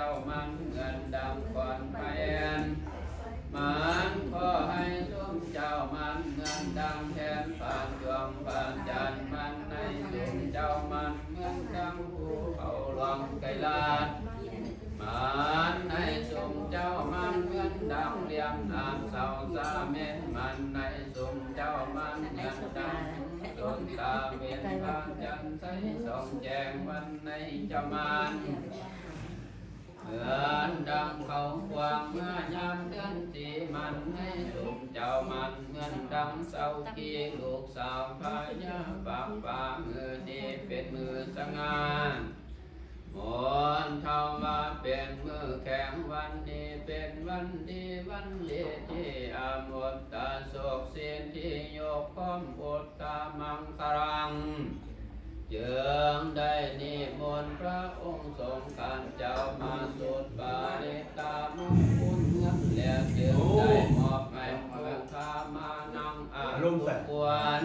ເຈົ້າມັນເໝືອນດັ່ງຂອນໄພແອນ ມັນຂໍໃຫ້ຊຸມເຈົ້າມັນເໝືອນດັ່ງແຜ່ນຟ້າດວງພະຈັນ ມັນໃຫ້ຊຸມເຈົ້າມັນເໝືອນດັ່ງພູເຂົາຫຼວງໄກລາດ ມັນໃຫ້ຊຸມເຈົ້າມັນເໝືອນດັ່ງລຽມນ້ຳເຊົາສາເມັນ ມັນໃຫ້ຊຸມເຈົ້າມັນເໝືອນດັ່ງຊົນຕາເວັນພະຈັນໃສສ່ອງແຈ້ງ ມັນໃຫ້ເຈົ້າມັນ ເໝືອນດັ່ງເຂົ້າຂວາງເມື່ອຍາມເດືອນສີ່ ມັນໃຫ້ຊຸມເຈົ້າມັນເໝືອນດັ່ງເສົາກີ ລູກສາວພະຍາປາກຟ້າ ມື້ນີ້ເປັນມື້ສະຫງ່າ ມົນເທົາວ່າເປັນມື້ແຂງ ວັນນີ້ເປັນວັນດີ ວັນດີທີ່ອະມຸດຕະໂສກສິດທິຍົກພ້ອມອຸດຕະມັງຄະລັງ ຈຶ່ງໄດ້ນິມົນພະອົງສົງຂານເຈົ້າມາສູດປະລິດຕະມຸງຄຸນເງິນ ແລ້ວຈຶ່ງໄດ້ມອບໃຫ້ຜູ້ຂ້າມານັ່ງອາລຸກຄວນ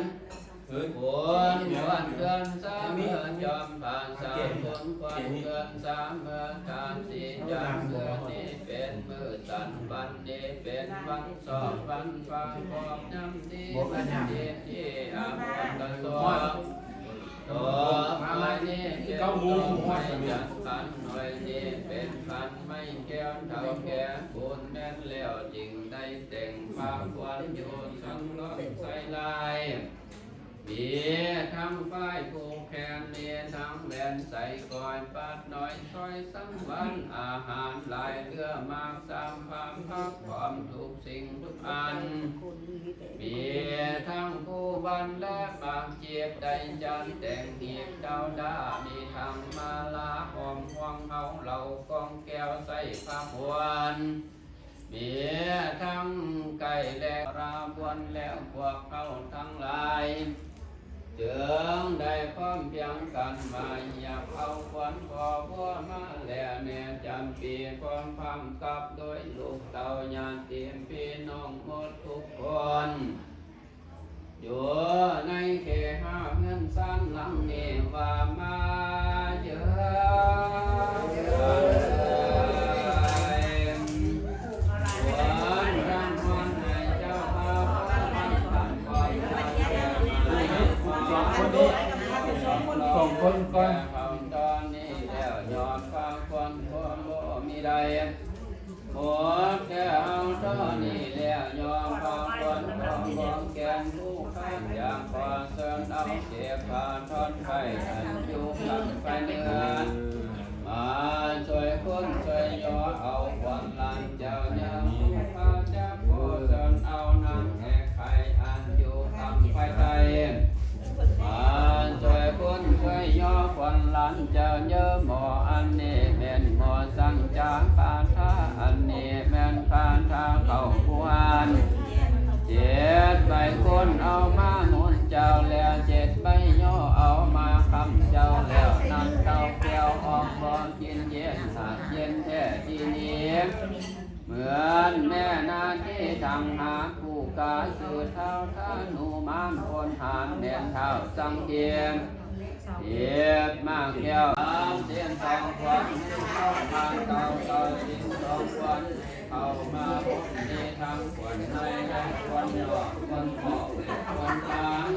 ບຸນຄວນເດືອນສາມເມືອຈອມພາສາ ບຸນຄວນເດືອນສາມເມືອທາດສີຈັນ ມື້ນີ້ເປັນມື້ສັນ ວັນນີ້ເປັນວັນຊອກ ວັນຟ້າຄອບຍາມດີ ວັນດີທີ່ອາພອນກະຊອກ ຕໍ່ໄປນີ້ເປັນຕໍ່ໄປຈັນ ຄັນໜ້ອຍນີ້ເປັນຄັນໄມ້ແກ້ວເຖົ້າແກ່ ບຸນແມ່ນແລ້ວຈຶ່ງໄດ້ແຕ່ງພາຄວັນຢູ່ສັງລອນໄຊລາຍ ມີທັງຝ້າຍຜູກແຂນ ມີທັງແວ່ນໃສ່ກ້ອຍ ປາດນ້ອຍຊອຍສັງວານ ອາຫານຫຼາຍເຫຼືອມາກສາມພາມພັກພ້ອມທຸກສິ່ງທຸກອັນ ມີທັງພູວັນ ແລະໝາກຈີບ ໄດ້ຈານແຕ່ງຮີບເຕົ້າດາ ມີທັງມາລາຫອມຮວງເຮົາ ເຫຼົ້າກອງແກ້ວໃສ່ພາຄວັນ ມີທັງໄກ່ແລະລາບວນແລ້ວ ພວກເຮົາທັງຫຼາຍ ຈຶ່ງໄດ້ພ້ອມພຽງກັນມາຮຽບເອົາຄວັນພໍ່ບົວມາແລະແມ່ຈຳປີ ພ້ອມພາມກັບດ້ວຍລູກເຕົ້າຍາດຕິພີ່ນ້ອງໝົດທຸກຄົນ ຢູ່ໃນເຄຫະເຮືອນຊານຫຼັງນີ້ວ່າມາເຈີ ສອງຄົນນີ້ ສອງຄົນກ່ອນ ເຮົາຕອນນີ້ແລ້ວ ຍ້ອນຄວາມຄວນບໍ່ມີໃດ ໝົດແກ່ເຮົາຕອນນີ້ແລ້ວ ຍ້ອນຄວາມຄວນຂອງບໍ່ແກ່ນຜູ້ຂ້າ ຢາກຂໍເຊີນເອົາເສກຂາທອນໄພ ອັນຢູ່ຂ້າງໄປເໜືອ ມາຊ່ວຍຄົ້ນຊ່ວຍຍໍເອົາຄວັນຫຼານເຈົ້າຍາມຜູ້ຂ້າ ຈາກຂໍເຊີນເອົານາງແອກໄຂ່ ອັນຢູ່ຂ້າງໄປໃຕ້ ມາຊ່ວຍຄົ້ນຊ່ວຍຍໍຄວັນຫຼານເຈົ້າເຢີໝໍ ອັນນີ້ແມ່ນໝໍສັງຈາຄາຖາ ອັນນີ້ແມ່ນຄາຖາເຂົ້າຄວັນ ເຈັດໃບຄົ້ນເອົາມາໝູນເຈົ້າແລ້ວ ເຈັດໃບຍໍເອົາມາຄ້ຳເຈົ້າແລ້ວ ນ້ຳເຕົ້າແກ້ວອອກບໍ່ກິນເຢັນ ຫາກເຢັນແທ້ທີ່ນີ້ ເໝືອນແມ່ນາທີທັງຫ້າ ຜູ້ກາຊື່ທ້າວທານຸມານ ພົນຫານແມ່ນທ້າວສັງເກດ ເກັບໝາກແກ້ວ ສາມສິນສອງຄວັນ ເຂົ້າມາເກົ້າ ເກົ້າສິນສອງຄວັນ ເຂົ້າມາພົບນີ້ທັງຄວັນໃນ ແລະຄວັນນອກ ຄວັນຂອບ ແລະຄວັນກາງ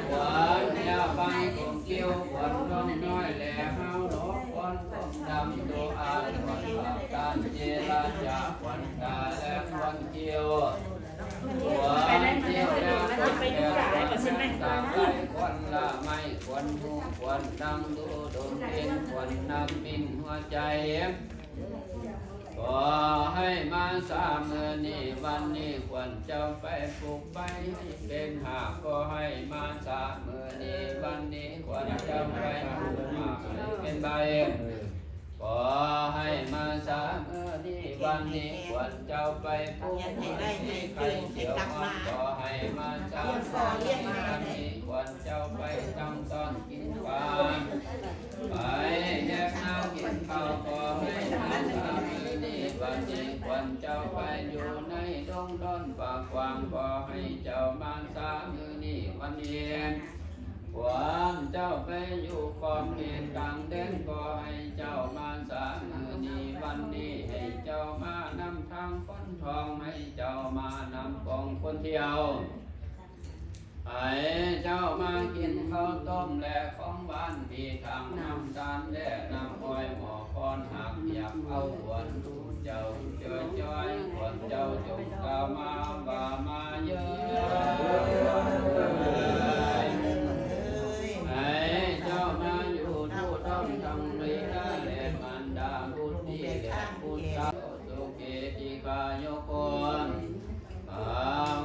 ຄວັນຍາວໄປກົມຄິ້ວ ຄວັນນ້ອງນ້ອຍ ແລະຮາວດອກ ຄວັນ ດຳໂດອານ ຂວັນປາກຕານເຈລະຈາ ຂວັນຕາ ແລະຂວັນຄິ້ວ ຂວັນຄິ້ວ ແລະຂວັນແກ້ວ ຂວັນຕາໄຫຼ ຂວັນລະໄມ້ ຂວັນຫູ ຂວັນດັງ ດູດົມເປັນ ຂວັນນຳມິນຫົວໃຈ ຂໍໃຫ້ມາສາມື້ນີ້ ວັນນີ້ ຂວັນເຈົ້າໄປປູກໃບໃຫ້ເປັນຮາກ ຂໍໃຫ້ມາສາມື້ນີ້ ວັນນີ້ ຂວັນເຈົ້າໄປປູກຮາກໃຫ້ເປັນໃບ ຂໍໃຫ້ມາສາມື້ນີ້ ວັນນີ້ ຂວັນເຈົ້າໄປປູກໄມ້ໃຫ້ໄຂ່ຂຽວງາມ ຂໍໃຫ້ມາສາມື້ນີ້ ວັນນີ້ ຂວັນເຈົ້າໄປຕັ້ງຕ້ອນກິນປາ ໄປເຮັດນາກິນເຂົ້າ ຂໍໃຫ້ມາສາມື້ນີ້ ວັນນີ້ ຂວັນເຈົ້າໄປຢູ່ໃນດົງດອນປ່າກວ້າງ ຂໍໃຫ້ເຈົ້າມາສາມື້ນີ້ ວັນນີ້ ຂວັນເຈົ້າໄປຢູ່ຂອບເຂດຕ່າງແດນ ຂໍໃຫ້ເຈົ້າມາສາມື້ນີ້ ທອງໃຫ້ເຈົ້າມານຳກອງຄົນທ່ຽວ ໃຫ້ເຈົ້າມາກິນເຂົ້າຕົ້ມ ແລະ ຂອງຫວານ ມີທັງນ້ຳຕານ ແລະ ນ້ຳອ້ອຍ ໝໍ້ຄອນ ຫາກຢາກເອົາ ຄວນເຈົ້າຈ່ອຍໆ ຄວນເຈົ້າຈົ່ງກ່າວມາວ່າມາເຍີ້. ໃຫ້ເຈົ້າມາຢູ່ຜູ້ທຳທັງບິດາ ແລະ ມານດາ ບຸດດີ ແລະ ພຸດທະ ສຸເກຕິກາຍຸໂກ ພາ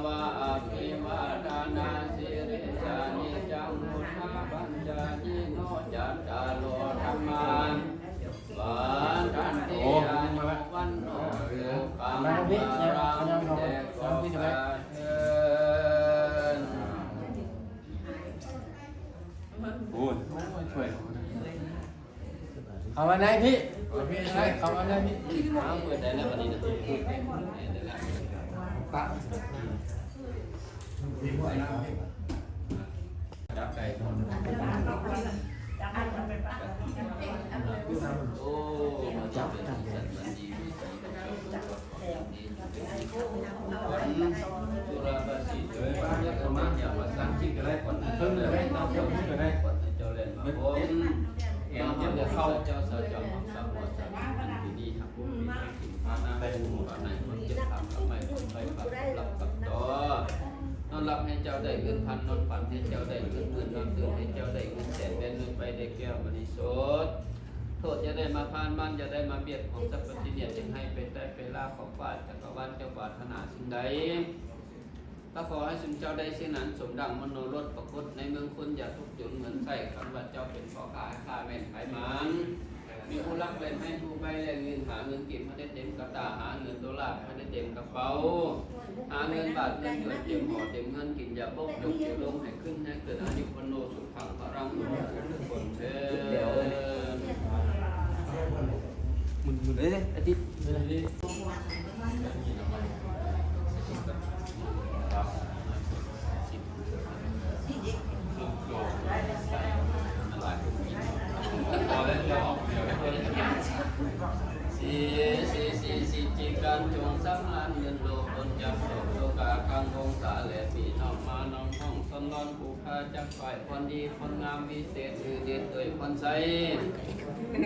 ວະອະພິວາທະນາສີລິສານິຈັງ ວຸດທາປັນຈາຍິໂນ ຈັດຕາໂລ ທຳມາ ວັດທັນຕິ ອາຍຸວັນໂນ ສຸຂັງ ພະລັງ ແຕ່ກໍກະເທີນ. ໂອ້ຍ ຊ່ວຍ ເຂົ້າມາໃນພີ້ ເຂົ້າມາໃນພີ້ ເອົາ ເປີດໄດ້ແລ້ວບັດນີ້ນະ ເປີດໄດ້ແລ້ວ ປະ ຈັບໄກ່ ໂອ້ ຈັບກັນ ສຸລາພາສີ ເຈົ້າມາຢາມມາສັງຊິກະໄດ້ ກ່ອນເທິງກະໄດ້ ຕາມເຈົ້າກະໄດ້ ກ່ອນເຈົ້າແລ່ນມາ ເອີ ເຈົ້າເຂົ້າ ເຈົ້າສາເຈົ້າຮັກສາຫົວສາອັນດີໆ ຮັກບຸນມີຮັກກິນພານາໄປໝູ່ບ້ານໃນ ຄົນເຈັບຮັກກັບໄມ້ ຄົນໄປຮັກກັບລັບກັບຕໍ່ ນອນຫຼັບໃຫ້ເຈົ້າໄດ້ເງິນພັນ ນອນຝັນໃຫ້ເຈົ້າໄດ້ເງິນໝື່ນ ນອນຕື່ນໃຫ້ເຈົ້າໄດ້ເງິນແສນ ແລ່ນເງິນໄປໄດ້ແກ້ວມະນີສົດ ໂທດຢ່າໄດ້ມາຜ່ານ ມານຢ່າໄດ້ມາບຽດ ຂອງສັບປະຕິເນດ ຈຶ່ງໃຫ້ໄປໄດ້ໄປລາ ຂອງຟ້າຈັກກະວານ ເຈົ້າປາດຖະໜາສິ່ງໃດ ກໍຂໍໃຫ້ຊຸມເຈົ້າໄດ້ສິ່ງນັ້ນ ສົມດັ່ງມະໂນລົດປາກົດໃນເມືອງຄົນ ຢ່າທຸກຈົນເໝືອນໃຊ້ ຄັນວ່າເຈົ້າເປັນພໍ່ຄ້າ ໃຫ້ຄ້າແມ່ນຂາຍໝານ ມີຜູ້ລັກແລ່ນໃຫ້ຜູ້ໄປແລ່ນເງິນ ຫາເງິນກີບໃຫ້ໄດ້ເຕັມກະຕ່າ ຫາເງິນໂດລາໃຫ້ໄດ້ເຕັມກະເປົາ ຫາເງິນບາດເງິນຢວນເຕັມຫໍເຕັມເຮືອນ ກິນຢາບົກຈົກເຈລົງໃຫ້ຂຶ້ນໃຫ້ເກີດ ອາຍຸວັນໂນສຸ ຂັງພະລັງ ທຸກຄົນເທີນ ໝູນໆ ເອີຍ ອາທິດ ສີ ສີ ສີ ສີ ຈິການ ຈົ່ງສຳລານເງິນໂລກ ພົ້ນຈາກໂສກໂສກາ ຄັງວົງສາ ແລະ ພີ່ນ້ອງມານ້ອງຫ້ອງ ສອນລອນ ຜູ້ຂ້າຈັກ ຝ່າຍຄວາມດີຄວາມງາມ ວິເສດ ຫຼື ເດັດດ້ວຍຄວາມໃສ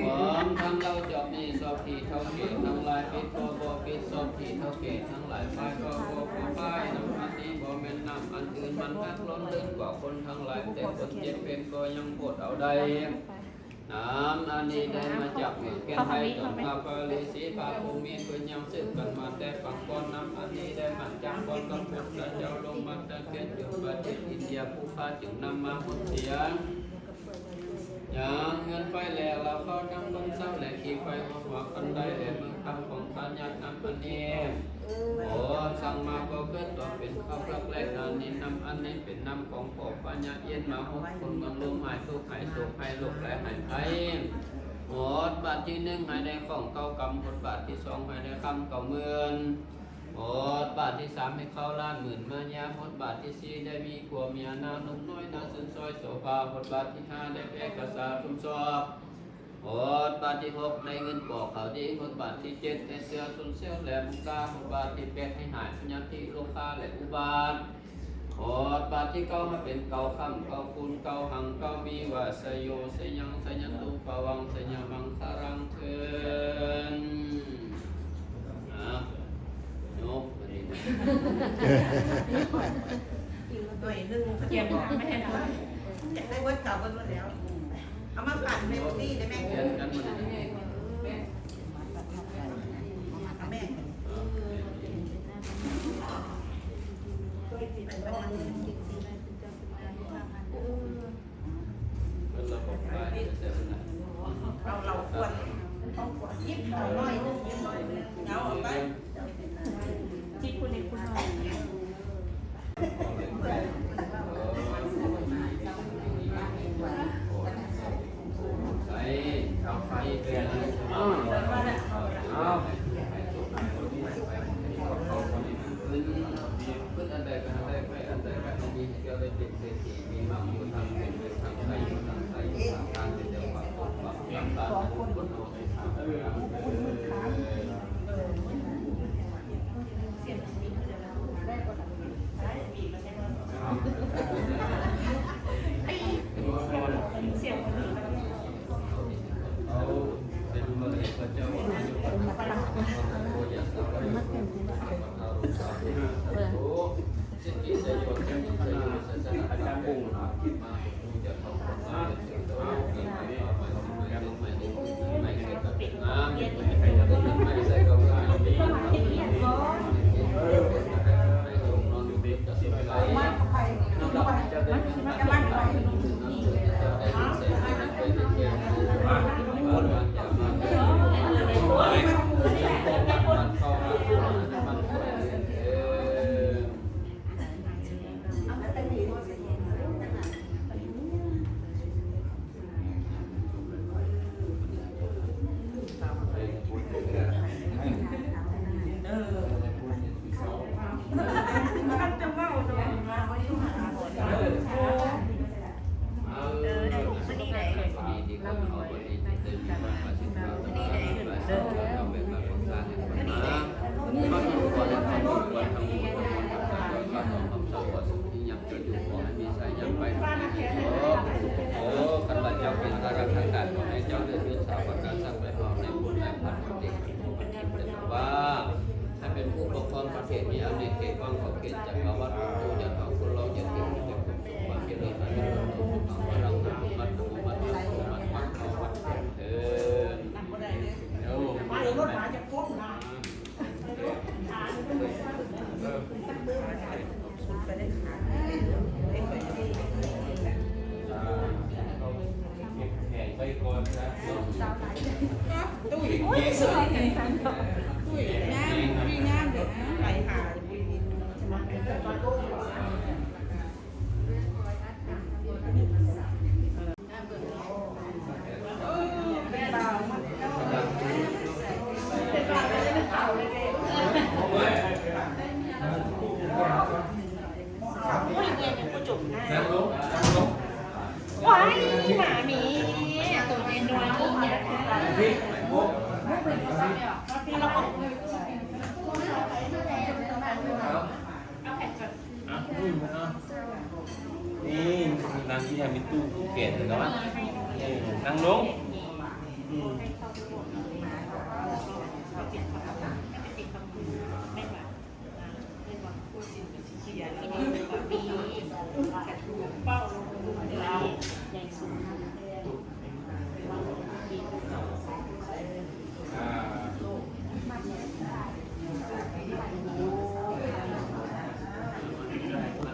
ພ້ອມທັງເຫຼົ່າຈອບໜີ້ ຊອບຜີເຖົ້າແກ່ທັງຫຼາຍ ຜິດກໍບໍ່ຜິດ ຊອບຜີເຖົ້າແກ່ທັງຫຼາຍ ຟາຍກໍບໍ່ພໍຟາຍ ນ້ຳອັນນີ້ບໍ່ແມ່ນນ້ຳອັນອື່ນ ມັນຮັກລ້ອນເລີນກວ່າຄົນທັງຫຼາຍ ແຕ່ຄົນເຈັບເປັນກໍຍັງໂພດເອົາໄດ້ ນ້ຳອັນນີ້ໄດ້ມາຈາກເມືອງແກ່ນໄທ ຕອນພະປະລິສີພະພູມີ ເພິ່ນຍັງສືບກັນມາແຕ່ປາງກ່ອນ ນ້ຳອັນນີ້ໄດ້ມາຈາກກ່ອນກັບພຸດທະເຈົ້າ ລົງມາແຕ່ແກ່ນຈົນປະເທດອິນເດຍ ຜູ້ຂ້າຈຶ່ງນຳມາຫົດເສຍ ຍັງເຮືອນໄຟແລະລາວເຂົ້າທັງຄົນເຊົາ ແລະ ຂີ່ໄຟຮອດຮອກຄັນໄດ ແລະ ເມືອງຄຳຂອງພະຍານຳອັນນີ້ ໂອ ສັ່ງມາກໍເກີດຕົວເປັນເຂົ້າເຜືອກ ແລະ ອັນນີ້ນຳອັນນີ້ເປັນນຳຂອງພໍ່ພະຍາເຢັນ ມາຫົດຄົນເມືອງລົມ ຫາຍທຸກຫາຍໂສກຫາຍໂລກ ແລະ ຫາຍໄພ ຫົດບາດທີໜຶ່ງ ໃຫ້ໄດ້ຂອງເກົ່າກຳ ຫົດບາດທີສອງ ໃຫ້ໄດ້ຄຳເກົ້າໝື່ນ ຫົດບາດທີສາມ ໃຫ້ເຂົ້າລ້ານໝື່ນມາຍາ ຫົດບາດທີສີ່ ໄດ້ມີຜົວເມຍໜ້າໜຸ່ມນ້ອຍໜ້າຊື່ນຊອຍໂສພາ ຫົດບາດທີຫ້າ ໄດ້ແປກະສາທຸມຊອບ ຫົດບາດທີຫົກ ໄດ້ເງິນປອກເຂົ້າດີ ຫົດບາດທີເຈັດ ໄດ້ເສື້ອຊົນເຊວແຫຼມກາ ຫົດບາດທີແປດ ໃຫ້ຫາຍພະຍາທິໂລຄາ ແລະ ອຸບາດ ຫົດບາດທີເກົ້າ ໃຫ້ເປັນເກົ້າຄ້ຳເກົ້າຄູນເກົ້າຮັ່ງເກົ້າມີ ວ່າໄຊໂຍໄຊຍັງໄຊຍະຕຸປະວັງໄຊຍະມັງຄະລັງເທີນ ອ່າ ຍົກ ໜ້ອຍໜຶ່ງ ກຽມໄປເຮັດເອົາ ຢາກໄດ້ເບິດເກົ່າເບິດໝົດແລ້ວ ເອົາມາປັ່ນໃຫ້ພວກນີ້ໄດ້ແມ່ ເອົາແມ່ ເອົາເຫຼົ້າຂວດ ເອົາຂວດ ຍິບເອົາໜ້ອຍໜຶ່ງ ເອົາອອກໄປ ຈິບຜູ້ເລັກຜູ້ນ້ອຍ ໃສ່ເອົາໄຟເປັນ ເອົາ ເອົາ ເພິ່ນ ເພິ່ນອັນໃດກໍໃຫ້ໄດ້ ໄຟອັນໃດກໍໃຫ້ມີ ໃຫ້ເຈົ້າໄດ້ເປັນເສດ ທີ່ມີໝັ້ນຢູ່ທາງເປັນເປັນທາງໄກຢູ່ທາງໄກຢູ່ທາງການເປັນເຈົ້າຂອງຕົນຂອງການຄົນເຮົາໄດ້ຖາມເອີ ເອີ ເອີ ເອີ ໂອ້ ຂ້າພະເຈົ້າເປັນຂ້າລາຊະການ ຂໍໃຫ້ເຈົ້າໄດ້ສຶກສາປະກາດສັກໄປເຮົາໃນບຸນໃນພັນປະເທດ ວ່າໃຫ້ເປັນຜູ້ປົກຄອງປະເທດ ມີອານາເຂດກວ້າງຂອບເຂດຈັກກະວັດ ຜູ້ຢາກເອົາຄົນລາວຢາກເປັນ ມີແຕ່ຄວາມສຸກຄວາມຈະເລີນ ອາຍຸວັນໂນສຸຂັງ ພະລັງ ອາຍຸມັດ ອາຍຸມັດ ອາຍຸມັດ ອາຍຸມັດ ເອີ ໄປລົດມາຈາກຄົນນະ. ອ່ະ ນີ້ ນັ່ງທີ່ໃຫ້ມີຕູ້ຜູ້ແກ່ນເນາະ ນີ້ ນັ່ງລົງ ອືມ ເປັນຫຍັງຄືຊິເຄຍແລ້ວ ເວົ້າ